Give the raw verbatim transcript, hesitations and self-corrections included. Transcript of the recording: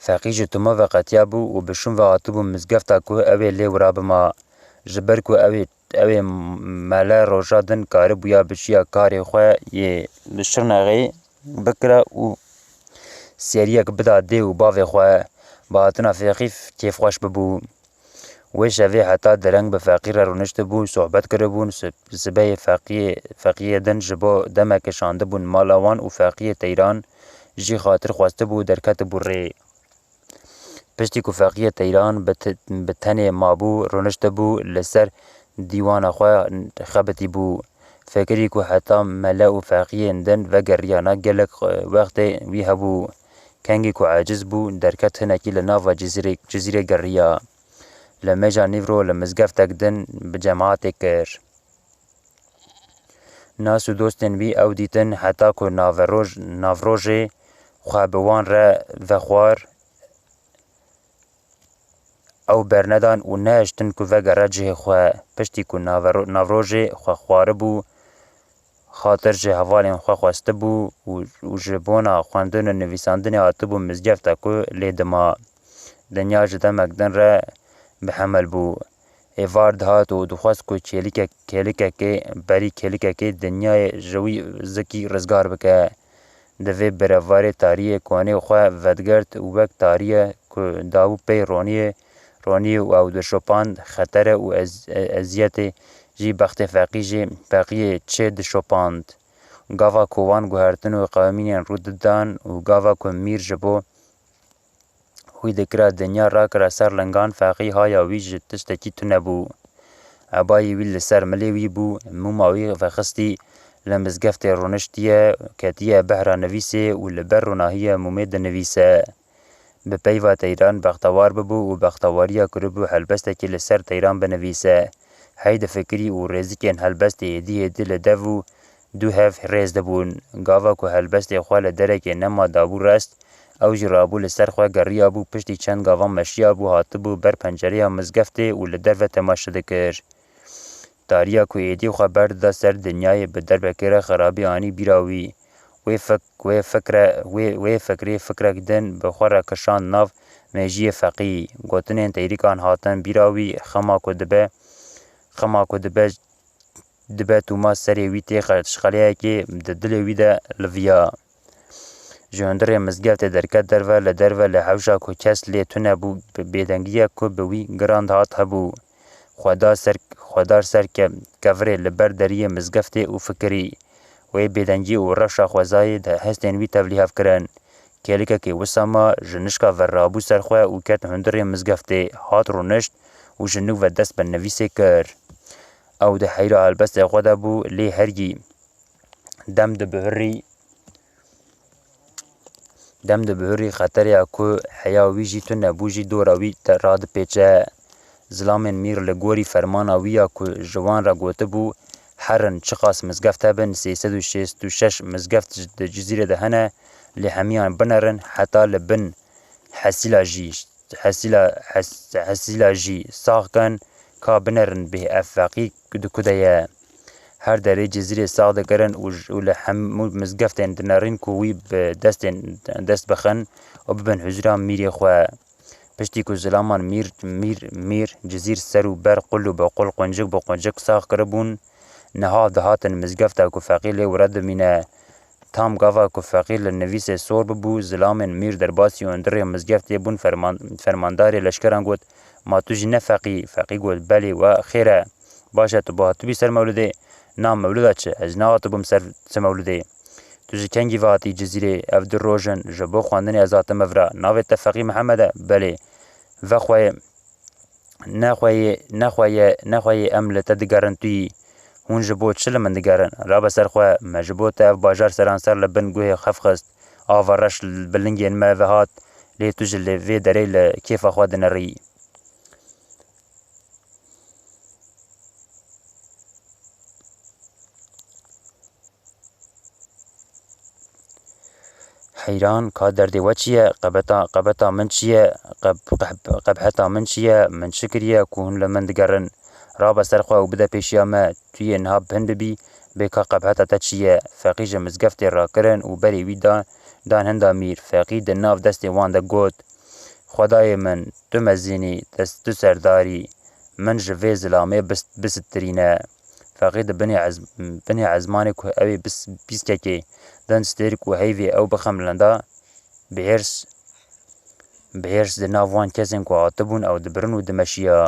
Feqî ji tuma veqetiyabû û bi şûn ve hatibû mizgefta ku ew ê lê wira bima. Ji ber ku ew ê, ew ê mele roja din karibûya biçiya karê xwe yê li Şirnexê bikira û seriyek bida dê û bavê xwe, bi hatina Feqî kêfxweş bibû. Wê şevê heta dereng bi Feqî re rûniştibû, sohbet kiribûn, si-, sibehê Feqiyê, Feqiyê din ji bo demeke şandibûn mala wan û Feqiyê Teyran jî xatir xwestibû û derketibû rê. Piştî ku Feqiyê Teyran bi te-, bi tenê mabû, rûniştibû, li ser dîwana xwe xebitîbû. Fikirî ku heta mele û Feqiyên din vegeriyana gelek wextê wî hebû. Kengî ku aciz bû, derket hinekî li nava cizîrê, cizîrê geriya. Li mêja nîvro li mizgeftek din bi cemaatê kir. Nas û dostên wî ew dîtin heta ku naveroj-, navrojê xwe bi wan re vexwar, ew bernedan û nehiştin ku vegere cihê xwe. Piştî ku navero-, navrojê xwe xwaribû, xatir ji hevalên xwe xwestibû û, û ji bona xwendin û nivîsandinê hatibû mizgefta ku lê dima. Dinya ji demek din re bi hemel bû. Êvar dihat û dixwest ku kêlikek-, kêlikekê, berî kêlikekê dinyayê ji wî zikî rizgar bike. Divê birevarê tariyê konê xwe vedigirt û wek tariye ku dabû pey roniyê, roniyê û ew dişopand, xetere û ez-, e-, eziyetê jî bextê Feqî jî, Feqiyê çê dişopand. Gava ku wan guhertin û qewimînên rû didan û gava ku mîr ji bo wî dikira dinya rakira ser lingan, Feqî haya wî ji tiştekî tune bû. Ebayê wî li ser milê wî bû, mûma wî vexistî, li mizgeftê rûniştiye, ketiye behra nivîsê û li ber ronahiyê mûmê dinivîse. Bi peyva Teyran bextewar bibû û bextewariya kiribû helbestekî li ser Teyran binivîse. Hey difikirî û rêzikên helbestê êdî êdî li dev û du hev rêz dibûn. Gava ku helbestê xwe li derekê nema dabû rest, ew jî rabû li ser xwe geriyabû, piştî çend gavan meşiyabû, hatibû ber pencereya mizgeftê û li derve temaşe dikir. Tariya ku êdî xwe berdida ser dinyayê, bi derbekê re xerabî anî bîra wî. Wê fik-, wê fikre, wê, wê fikrê fikrek din bi xwe re kişand nav mejiyê Feqî. Gotinên teyrîkan hatin bîra wî, xema ku dibe, xema ku dibe, dibe tûma serê wî tê xe-, xeleyekê, di dilê wî de liviya. Ji hundirê mizgeftê derket derve, li derve li hewşa ku kes lê tune bû, bi-, bêdengiyek ku bi wî giran dihat hebû. Xwedar ser, xwedar ser ke-, kevirê li ber deriyê mizgeftê û fikirî. Wê bêdengî û rewşa xwezayê di hestên wî tevlîhev kirin. Kêlikekê wisa ma, ji nişka ve rabû ser xwe û ket hundirê mizgeftê, hat rûnişt û ji nû ve dest bi nivîsê kir. Ew di heyra helbestê xwe de bû, lê hergî dem dibihurî, dem dibihurî xetereya ku heya wî jî tune bû jî dora wî te-, radipêçe. Zilamên mîr li gorî fermana wî ya ku ji wan re gotibû, herin, çiqas mizgeft hebin, sê sed û şêst û şeş mizgeft ji, di Cizîrê de hene, lê hemiyan binerin heta li bin Hesîla jî, Hesîla, Hes-, Hesîla jî sax ken, ka binerin bê ev Feqî di ku de ye. Her derê Cizîrê sax dikirin û j-, û li hemû mizgeftên dinerîn ku wî bi destên dest bixin û bibin huzura mîrê xwe. Piştî ku zilaman mîr, mîr, mîr, Cizîr ser û ber qul û bi qul, quncik bi quncik sax kiribûn, niha dihatin mizgefta ku Feqî lê wira dimîne. Tam gava ku Feqî li nivîsê sor bibû, zilamên mîr derbasî hundirê mizgeftê bûn, ferman-, fermandarê leşkeran got, "Ma tu jî ne Feqî?" Feqî got, "Belê, we xêr e." "Baş e, tu bi hatibî ser mewlidê?" "Na, mewlida çi? Ez nehatibûm ser çi mewlidê." "Tu ji kengî ve hatî Cizîrê?" "Ev du roj in, ji bo xwendinê ez hatime vira." "Navê te Feqî Mihemed e?" "Belê." "Vexweyê, nexweyê, nexweyê, nexweyê em li te digerin tu yî. Hûn ji bo çi li min digerin? Rabe ser xwe, me ji bo te ev bajar seranser li bin guhê xev xist. Ava reş bi lingên me ve hat, lê tu ji li vê derê li kêfa xwe dinerî." Heyran, ka derdê we çi ye? Qebeta, qebeta min çi ye? Qeb-, qeb-, qebheta min çi ye? Min çi kiriye ku hûn li min digerin? Rabe ser xwe û bide pêşiya me. Tu yê niha bin bibî, bê ka qebheta te çi ye? Feqî ji mizgeftê rakirin û berê wî da-, dan hinda mîr. Feqî di nav destê wan de got, Xwedayê min, tu mezînî, tu serdarî, min ji vê zilamê bisitirîne. Feqî di binê ezmanê ku ew ê pîskekê din stêrk û heyvê ew bixemilanda, bi hêrs, bi hêrs di nav wan kesên ku hatibûn ew dibirin û dimeşiya.